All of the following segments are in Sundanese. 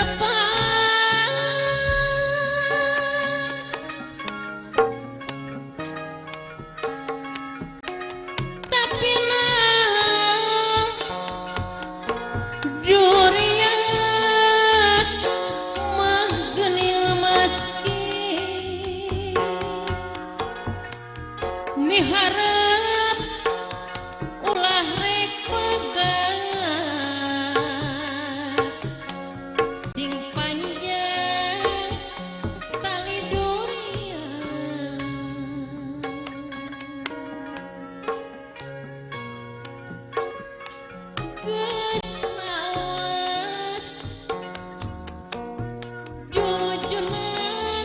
Karepan tapi nah duriat mah geuning meski miharep ulah rek pegat sing panjang tali durian geus lawas jujunan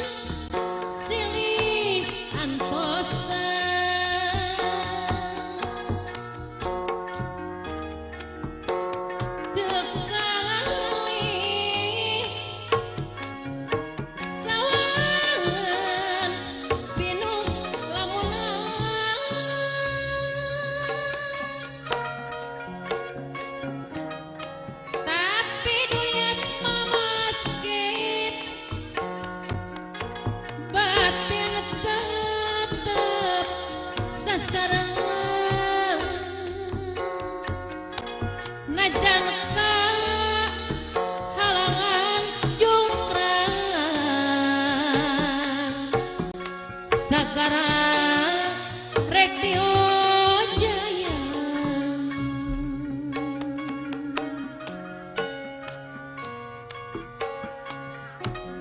silih antosan teu kalih sawangan pinuh lamunan tapi duriat mamaskit batin tetep sasarengan najan ka halangan jungkrang sagara rek diojayang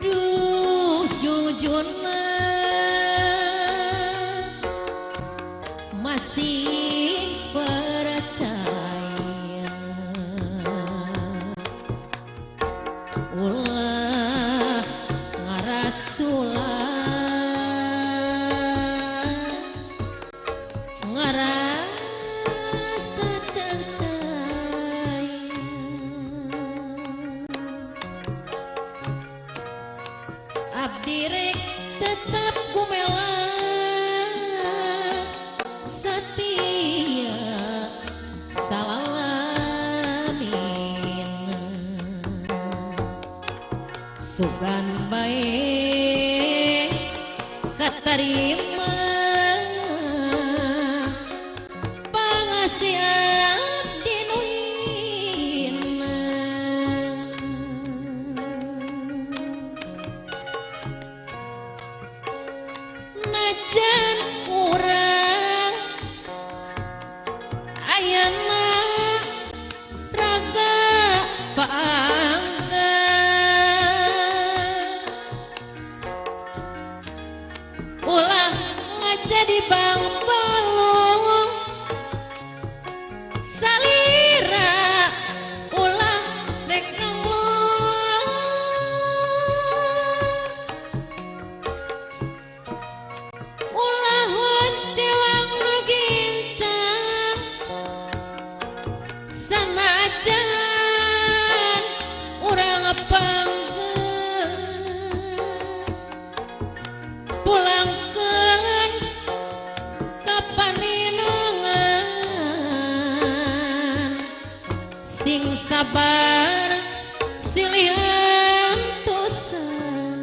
duh jujuna masih percaya ulah ngarasulah ngarasa percaya abdi rek tetap gumela setia salalamina sugan bae katarima pangasih abdi nu hina. Najan urang ayana raga paangga ulah ngajadi bang balong salira ulah rek ngelong ulah honcewang nu gincang sanajan urang panggeun pulangkeun ka paninengan sing sabar silih antosan.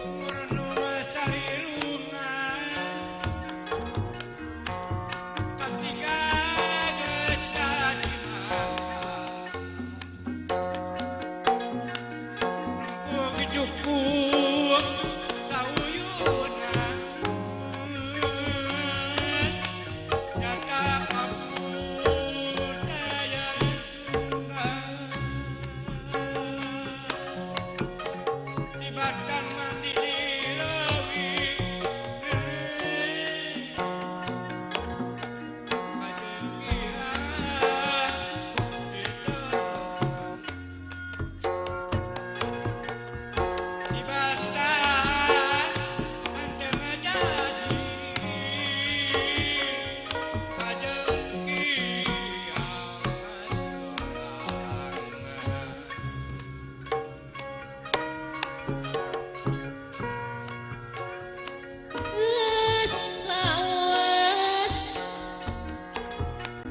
Umur nu sarilungan pasti geus jadi masa nempung jukung sauyunan nyata kamu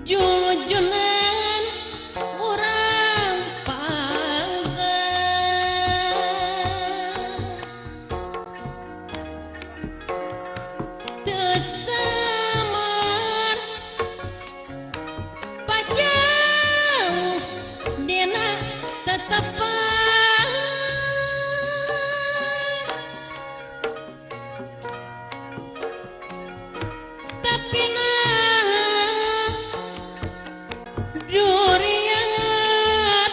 Jujunan urang pangga teu samar pajauh dina tetepan tapi nah duriat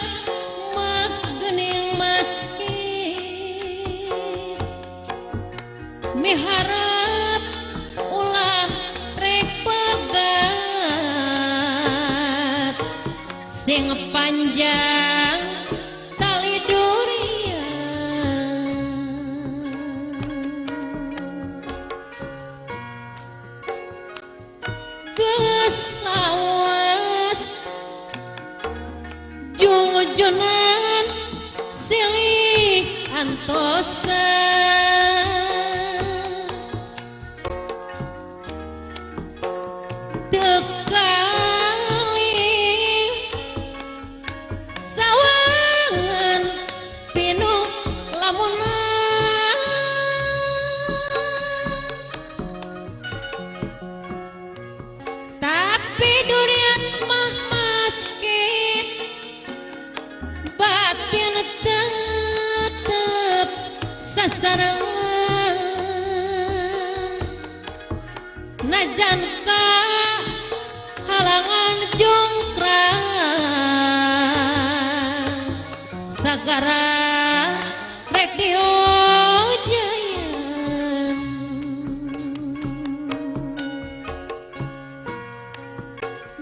mah geuning masjid miharap ulah rek pegat sing panjang tali durian geus lawas jujunan silih antosan teu kali sawangan pinuh lamunan tapi durian mah masjid batin tetep sasarengan najan ka halangan jongkrang sagara rek diojayan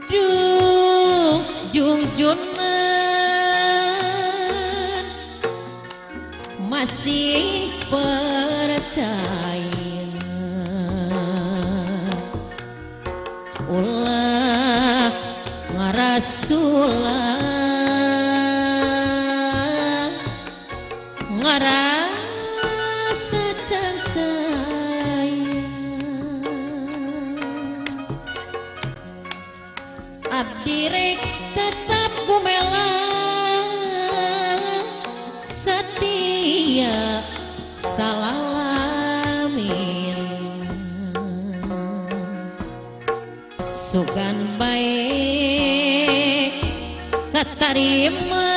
duh jungjunan masih percaya ulah ngarasulah ngarasa cangcaya abdi rek tetap gumelang setia salalamin sugan baik katarima.